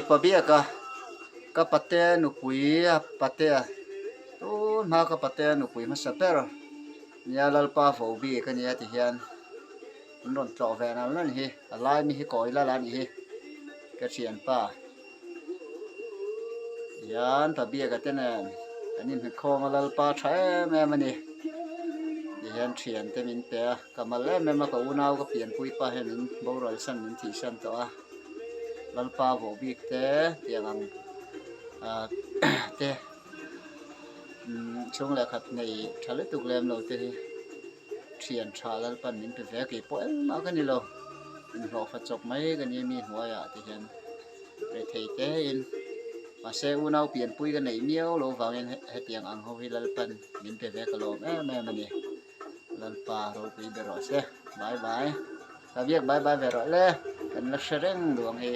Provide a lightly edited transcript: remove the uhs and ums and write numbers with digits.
Pabiaka ka pate nupui a patea tun hma ka patea nupui hmasa ber nia Lalpa vo bik a nia ti hian an rawn tlawh ve nal nal hi a lai mi hi kawi lal a nih hi ka thianpa. Tihian Pabiaka te nen an inhmukhawm a Lalpa tha em em a ni. Tihian thian te min pe a, ka mal em em a, ka unau ka pianpui pa hian min boral san min thih san tawh a. Lalpa vawh bik te tiang ang ah te chhung leh khat nei tha lutuk lem lo te hi thian tha Lalpan min pe ve a, keipawh engmah ka ni lo. Inhlawhfa chawp mai ka ni a mi hnuaiah te hian. Rethei te in mahse unau pianpui ka neih miau lo vangin hetiang ang ho hi Lalpan min pe ve ka lawm em em a ni. Lalpa ropui ber rawh se. Bye bye. Ka biak bye bye ve rawh le. Kan la hre reng duh ang hi.